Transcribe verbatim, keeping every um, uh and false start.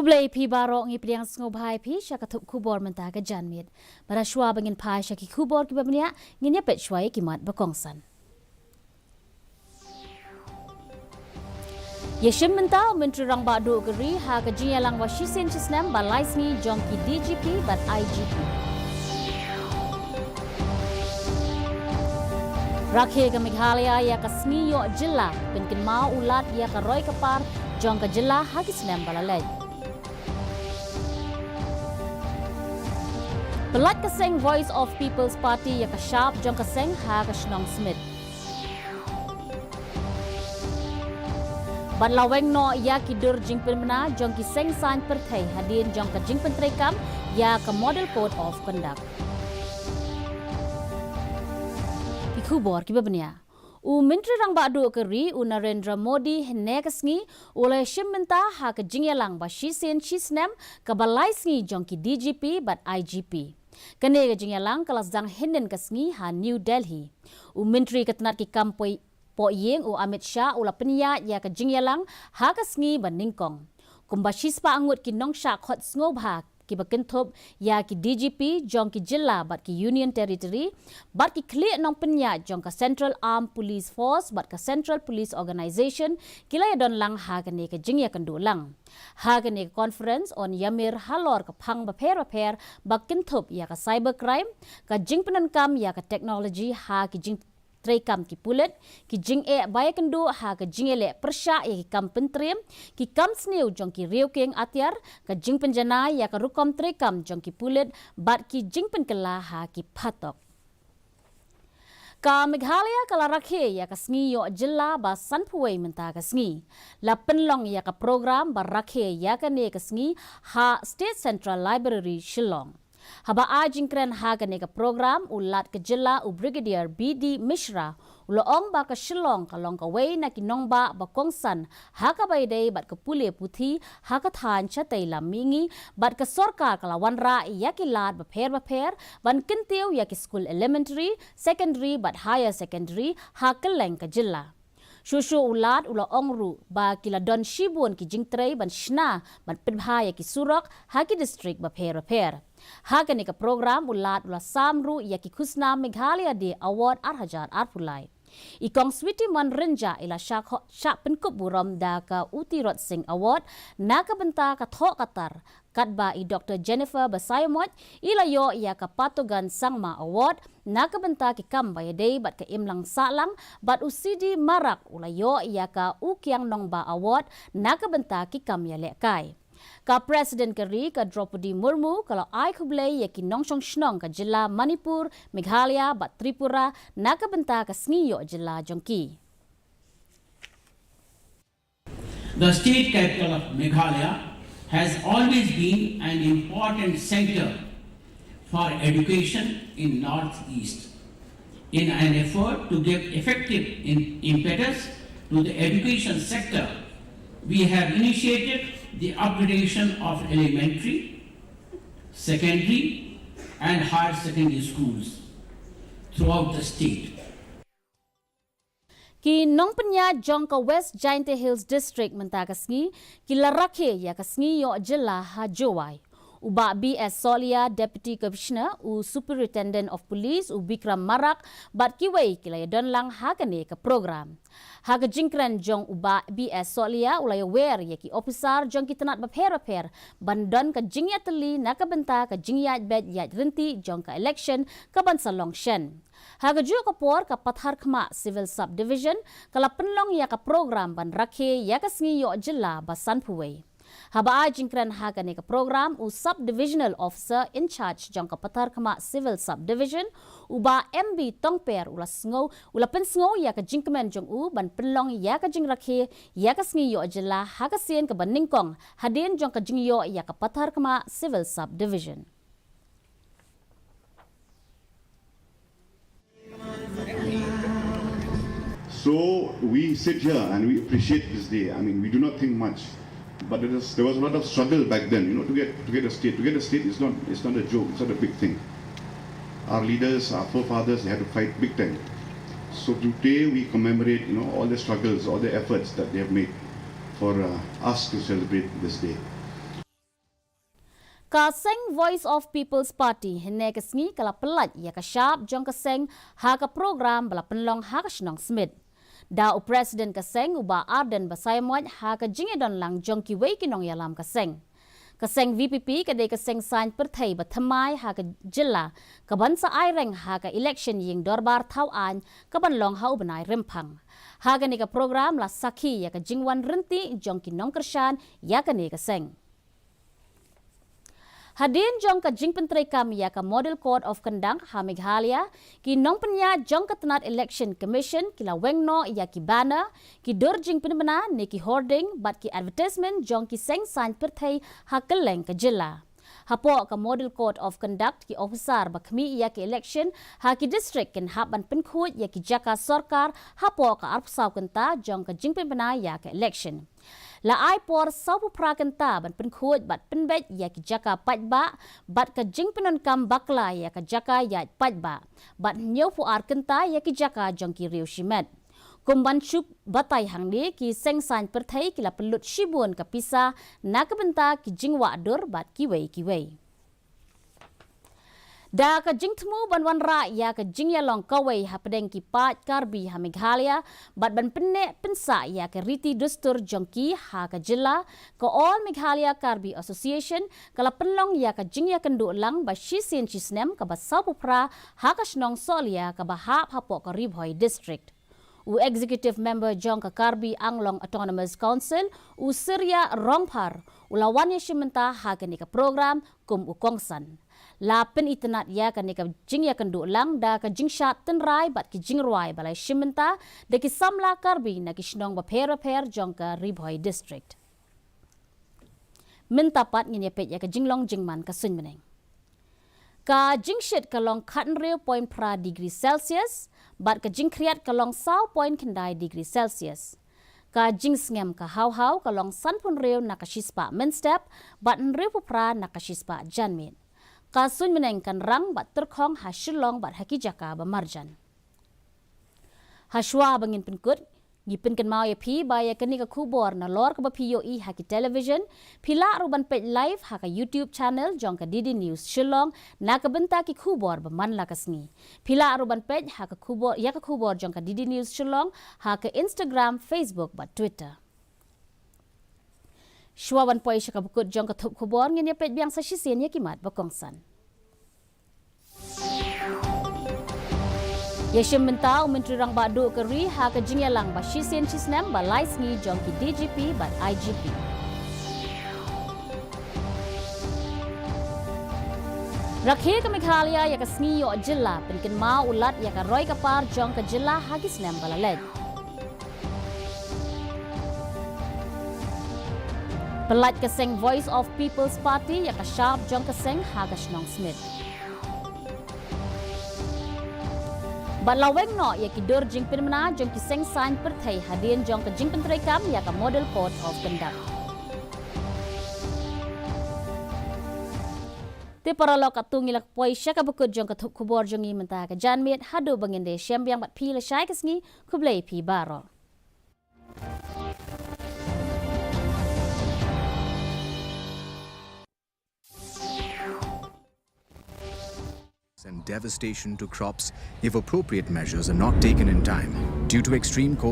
Khublei phi baroh, ngi pdiang sngewbha ïa phi sha ka thup khubor mynta ka janmiet. Bad ha shuwa ba ngin phai sha ki khubor kiba bniah, ngin ïa peit shuwa ïa ki mat ba kongsan. Ïashim bynta u Myntri Rangbah Duh ka ri ha ka jingïalang ba shisien shisnem ba lai sngi jong ki D G P bad I G P. Rakhe ka Meghalaya ïa ka sngi ïoh jylla, pynkynmaw u Lat ïa ka roi ka par jong ka jylla ha ki snem ba la leit. Pyllait ka seng Voice of People's Party ïa ka shap jong ka seng ha ka shnong Smit. Bad la weng noh ïa ki dur jingpynbna jong ki seng saiñ pyrthei hadien jong ka jingpyntreikam ïa ka Model Code of Conduct. Ki khubor kiba bniah. U Myntri Rangbah Duh ka ri u Narendra Modi hynne ka sngi u la ïashim bynta ha ka jingïalang ba shisien shisnem kaba lai sngi jong ki D G P bad I G P. Kane ka jingïalang ka la sdang hynnin ka sngi ha New Delhi. U Myntri ka tnat ki kam poi pohiing u Amit Shah u la pynïaid ïa ka jingïalang ha ka sngi ba nyngkong. Kumba shispah ngut ki nongshah khot sngewbha kiba kynthup ïa ki D G P jong ki jylla bad ki Union Territory bad ki khlieh nongpynïaid jong ka Central Armed Police Force bad ka Central Police Organisation ki la ïadon lang ha kane ka jingïakynduh lang. Ha kane ka conference yn ïamir halor ka phang bapher bapher ba kynthup ïa ka cybercrime, ka jingpyndonkam ïa ka technology ha ki jing treikam ki pulit, ki jingeh ba ïakynduh ha ka jingïaleh pyrshah ïa ki kam pyntriem, ki kam sniew jong ki riew kieng atiar, ka jingpynjanai ïa ka rukom treikam jong ki pulit bad ki jingpynkylla ha ki phatok. Ka Meghalaya ka la rakhe ïa ka sngi ïoh jylla ba sanphew wei mynta ka sngi. La pynlong ïa ka program ba rakhe ïa kane ka sngi ha State Central Library, Shillong. Haba ai jingkren ha kane ka program, u Lat ka jylla u Brigadier B D Mishra u la ong ba ka Shillong ka long kawei na ki nongbah ba kongsan ha kaba ïadei bad ka pule puthi ha ka thaiñ shatei lam mihngi, bad ka sorkar ka la wanrah ïa ki lad bapher bapher ban kyntiew ïa ki skul elementary, secondary bad higher secondary ha kylleng ka jylla. Shuh shuh u Lat u la ong ruh ba ki la don shibun ki jingtrei ban shna ban pynbha ïa ki surok ha ki district bapher bapher. Ha kane ka program u Lat u la sam ruh ïa ki khusnam Meghalaya Day Award ar hajar arphew lai. I Kong Sweety Mon Rynjah i la shah kho-, shah pynkup burom da ka U Tirot Sing Award na ka bynta ka thoh ka tar, katba i Doctor Jennifer Basaiawmoit i la ïoh ïa ka Patogan Sangma Award na ka bynta ki kam ba ïadei bad ka imlang sahlang, bad u C D Marak u la ïoh ïa ka U Kiang Nongbah Award na ka bynta ki kam ïalehkai. Ka President ka ri ka Droupadi Murmu ka la ai khublei ïa ki nongshong shnong ka jylla Manipur, Meghalaya bad Tripura na ka bynta ka sngi ïoh jylla jong ki. The state capital of Meghalaya has always been an important center for education in Northeast. In an effort to give effective in-, impetus to the education sector, we have initiated the upgradation of elementary, secondary, and higher secondary schools throughout the state. Ki nongpynïaid jong ka West Jaintia Hills District mynta ka sngi ki la rakhe ïa ka sngi ïoh jylla ha Jowai. U Bah B S Sohliya, Deputy Commissioner, u Superintendent of Police, u Bikram Marak, bad kiwei ki la ïadon lang ha kane ka program. Ha ka jingkren jong u Bah B S Sohliya u la ïawer ïa ki ophisar jong ki tnat bapher bapher ban don ka jingïatylli na ka bynta ka jingïaid beit ïaid ryntih jong ka election ka ban sa long shen. Ha kajuh ka por ka Patharkhmah Civil Subdivision ka la pynlong ïa ka program ban rakhe ïa ka sngi ïoh jylla ba sanphew wei. Haba ai jingkren ha kane ka program u Sub Divisional Officer in Charge jong ka Patharkhmah Civil Subdivision, u Bah M B Tongper u la sngew, u la pynsngew ïa ka jingkmen jong u ban pynlong ïa ka jingrakhe ïa ka sngi ïoh jylla ha ka sien kaba nyngkong hadien jong ka jingïoh ïa ka Patharkhmah Civil Subdivision. So we sit here and we appreciate this day. I mean, we do not think much, but there was, there was a lot of struggle back then, you know, to get to get a state. To get a state is not, it's not a joke. It's not a big thing. Our leaders, our forefathers, they had to fight big time. So today we commemorate, you know, all the struggles, all the efforts that they have made for uh, us to celebrate this day. Ka seng Voice of People's Party hynne ka sngi ka la pyllait ïa ka shap jong ka seng ha ka program ba la pynlong ha ka shnong Smit. Da u President ka seng u Bah Ardent Basaiawmoit ha ka jingïadon lang jong kiwei ki nongïalam ka seng. Ka seng V P P ka dei ka seng saiñ pyrthei ba thymmai ha ka jylla, ka ban sa ai reng ha ka election ïing dorbar thaw aiñ ka ban long ha u bnai Rymphang. Ha kane ka program la sakhi ïa ka jingwan ryntih jong ki nongkyrshan ïa kane ka seng. Hadien jong ka jingpyntreikam ïa ka Model Code of Conduct ha Meghalaya, ki nongpynïaid jong ka tnat Election Commission ki la weng noh ïa ki banner, ki dur jingpynbna ne ki hoarding bad ki advertisement jong ki seng saiñ pyrthei ha kylleng ka jylla. Hapoh ka Model Code of Conduct, ki officer ba khmih ïa ki election ha ki district kin hap ban pynkhuid ïa ki jaka sorkar hapoh ka arphew saw kynta jong ka jingpynbna ïa ka election. La ai por sawphew phra kynta ban pynkhuid bad pynbeit ïa ki jaka paidbah bad ka jingpyndonkam bakla ïa ka jaka ïaid paidbah, bad hynñiewphew ar kynta ïa ki jaka jong ki riew shimet. Kum ban shu batai hangne, ki seng saiñ pyrthei ki la pynlut shibun ka pisa na ka bynta ki jingwah dur bad kiwei kiwei. Da ka jingthmu ban wanrah ïa ka jingïalong kawei hapdeng ki paid Karbi ha Meghalaya bad ban pynneh pynsah ïa ka riti dustur jong ki ha ka jylla, ka All Meghalaya Karbi Association ka la pynlong ïa ka jingïakynduh lang ba shisien shisnem kaba sawphew phra ha ka shnong Sohliya kaba hap hapoh ka Ri Bhoi District. U Executive Member jong ka Karbi Anglong Autonomous Council, u Siria Rongphar, u la wan ïashim bynta ha kane ka program kum u kongsan. La pynitynnad ïa kane ka jingïakynduh lang da ka jingshad tynrai bad ki jingrwai ba la ïashim bynta da ki samla Karbi na ki shnong bapher bapher jong ka Ri Bhoi District. Mynta pat ngin ïa peit ïa ka jinglong jingman ka suiñ bneng. Ka jingshit ka long khathynriew point phra degree Celsius, bad ka jingkhriat ka long saw point khyndai degree Celsius. Ka jingsngem ka haw haw ka long sanphew hynriew na ka shispah mynstep, bad hynriewphew phra na ka shispah janmiet. Ka suiñ bneng kan rang bad tyrkhong ha Shillong bad ha ki jaka ba marjan. Hashwa ba ngin pynkut, ngi pynkynmaw ïa phi ba ïa kane ka khubor nalor kaba phi ïohi ha ki television, phi lah ruh ban peit live ha ka YouTube channel jong ka D D News Shillong na ka bynta ki khubor ba man la ka sngi. Phi lah ruh ban peit ha ka khubor, ïa ka khubor jong ka D D News Shillong ha ka Instagram, Facebook bad Twitter. Shuwa ban poi sha kaba kut jong ka thup khubor, ngin ïa peit biang sa shisien ïa ki mat ba kongsan. Ïashim bynta u Myntri Rangbah Duh ka ri ha ka jingïalang ba shisien shisnem ba lai sngi jong ki D G P bad I G P. Rakhe ka Meghalaya ïa ka sngi ïoh jylla, pynkynmaw u Lat ïa ka roi ka par jong ka jylla ha ki snem ba la leit. Pyllait ka seng Voice of People's Party ïa ka shap jong ka seng ha ka shnong Smit. Bad la weng noh ïa ki dur jingpynbna jong ki seng saiñ pyrthei hadien jong ka jingpyntreikam ïa ka Model Code of Conduct. Te paralok, katto ngi la poi sha kaba kut jong ka thup khubor jong ngi mynta ka janmiet, haduh ba ngin da shem biang bad phi lashai ka sngi, khublei phi baroh. And devastation to crops if appropriate measures are not taken in time. Due to extreme cold,